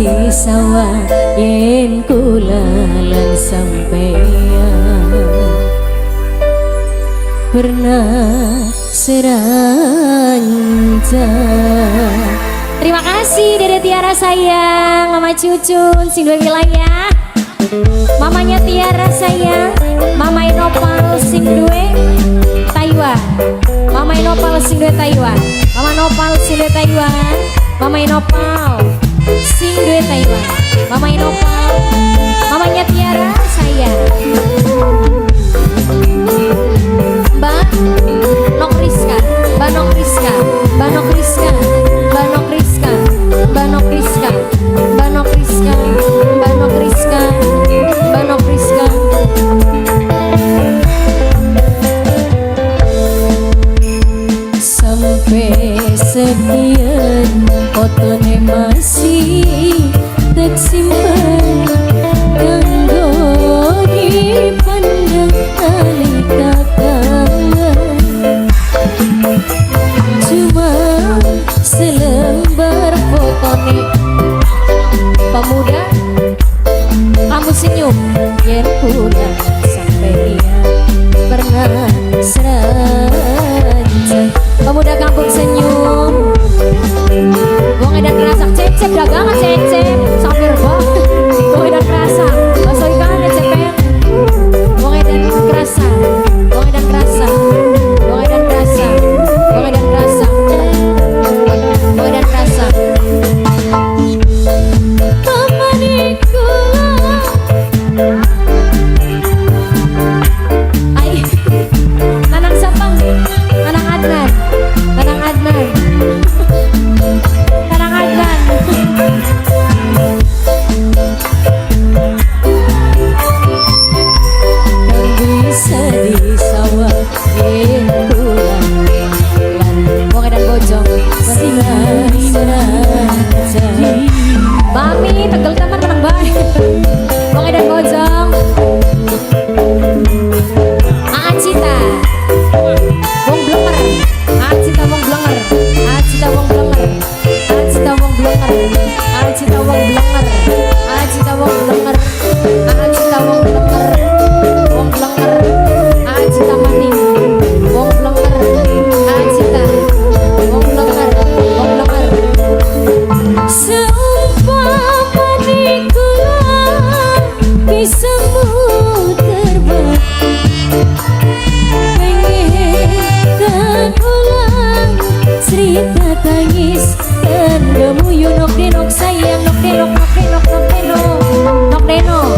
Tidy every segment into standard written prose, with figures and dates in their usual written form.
Disawang yen kula lan sampeyan pernah seranjang. Terima kasih, Dede Tiara sayang, Mama Cucun, sing duwe wilayah. Mamanya Tiara sayang, Mama Inopal sing duwe Taiwan. Mama Inopal sing duwe Taiwan. Mama Nopal sing duwe Taiwan. Mama Inopal sing duwe Taiwan. Mama Inopal, mamanya Tiara sayang. Mbak Nok Rizka, Mbak Nok Rizka, Mbak Nok Rizka, Mbak Nok Rizka, Mbak Nok Rizka, Mbak Nok Rizka, Mbak Nok Rizka, Mbak Nok Rizka. Sampai sekian fotone masih tak simpen kanggo dipandang nalika kangen. Cuma selembar fotone pemuda kamu senyum yen kula sampeyan pernah seranjang. Pemuda kampung senyum, wong edan kerasak cecep dagangan cecep samir banget. Wong edan kerasak bakso ikan cepeng. Wong edan kerasak, wong edan kerasak, wong edan kerasak, wong edan kerasak, wong edan kerasak. Pamane kula ai Nanang siapa? Nanang Adnan, Nanang Adnan, Nanang Adnan. Kang bisa disawang yen kula lan wong edan bojong pernah seranjang. Mami tegel teman menang bae. Wong edan bojong. Aa Cita. Wong blenger. Aa Cita wong blenger. Aa Cita wong blenger. Aa Cita wong blenger. Aa Cita wong blenger. Aa Cita wong blenger. Aa Cita wong blenger. Wong blenger. Aa Cita maning. Wong blenger. Aa Cita. Wong blenger. Wong blenger. Seumpamane kula bisa muter pengen tak ulang cerita tangis dan gemuyu nok denok sayang nok denok nok denok nok denok nok denok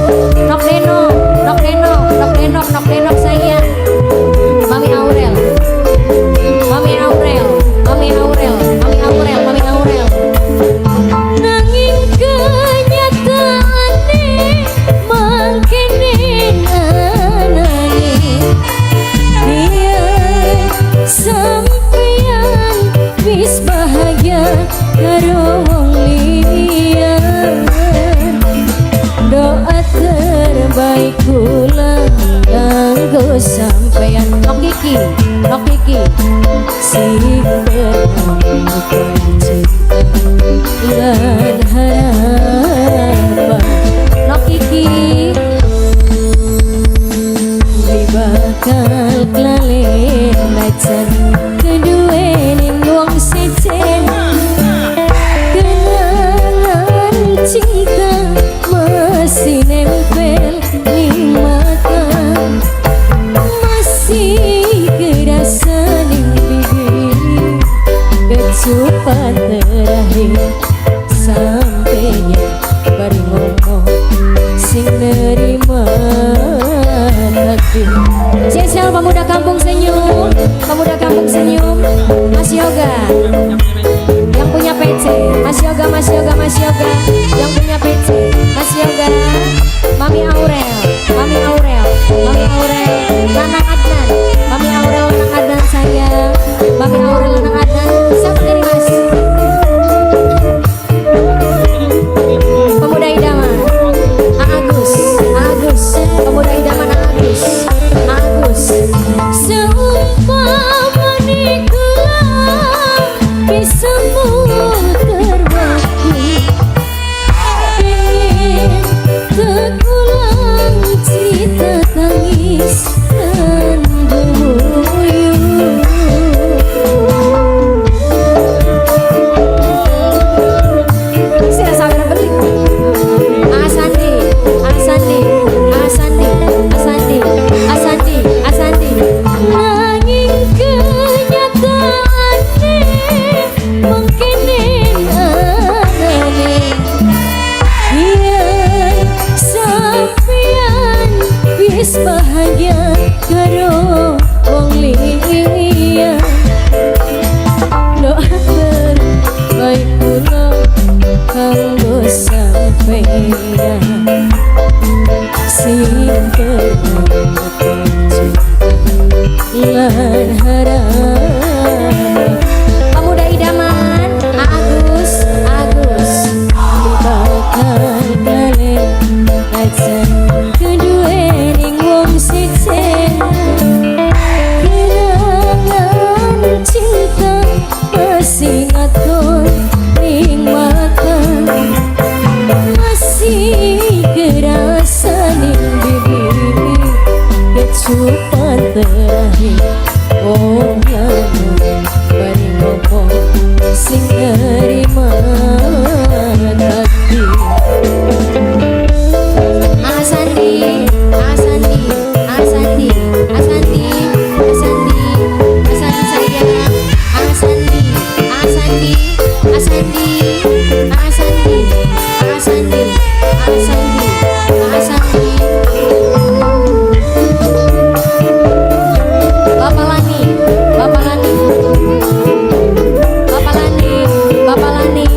nok denok nok denok nok denok nok denok sayang. Mami Aurel, Mami Aurel, Mami Aurel, Mami Aurel, Mami Aurel. Nanging kenyataane mangkene anane biar sampeyan wis bahagia karo wong liyan. Doa terbaik kula kanggo sampeyan nok iki, nok iki sing pernah cinta lan harapan. Nok iki kuwi bakal klalen najan kedue ning wong sejen. Kenangan cinta masih nempel ning mata, masih kerasa ning bibir. Kecupan terakhir sampainya Sing lan harap. Pemuda idaman Agus, Agus, bakal balen aja kedue ning wong siji. Kenangan cinta masih ngatur ning mata, masih kerasa ning bibir kecupan terakhir. Wong lanang bari ngopo sing nerima takdir? Asandi, Asandi, Asandi, Asandi, Asandi, Asandi sayang, Asandi, Asandi, Asandi, Asandi, Asandi, Asandi, Asandi. Bapak Lani, Bapak Lani, Bapak Lani, Bapak Lani,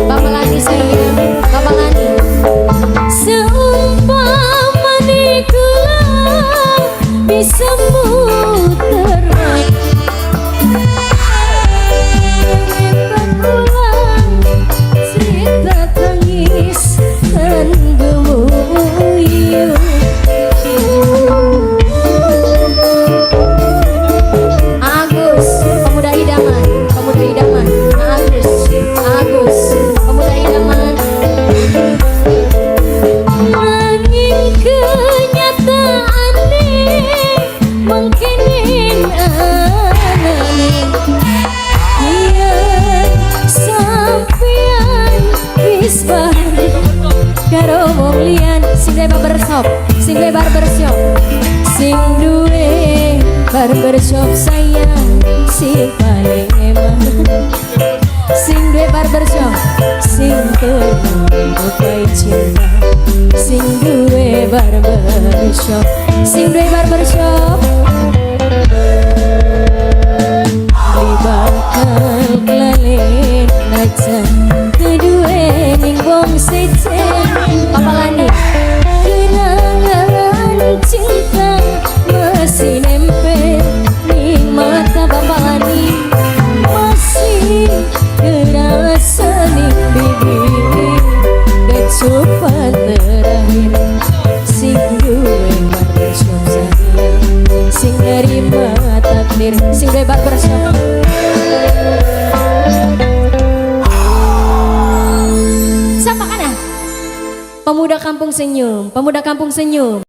Bapak Lani sayang, Bapak Lani. Seumpamane kula bisa muter pulang, cerita tangis dan gemuyu. Agus, pemuda idaman, pemuda idaman, Agus, Agus, pemuda idaman. Nanging kenyataane mengkenen anane, yen sampean wis bareng karo wong liyan. Sing duwe barbershop, sing duwe barbershop, sing duwe barbershop sayang, sing paling eman, sing duwe barbershop, sing terlukai cinta, sing duwe barbershop, sing duwe barbershop. Beli bakal kelalen aja kedue ning wong sejen. Papa Lani, kenangan cinta masih nempel ning mata. Bapak Lani, masih kerasa ning bibir kecupan terakhir. Sing duwe barbershop sayang, sing nerima takdir, sing duwe barbershop. Siapa kana? Pemuda kampung senyum, pemuda kampung senyum.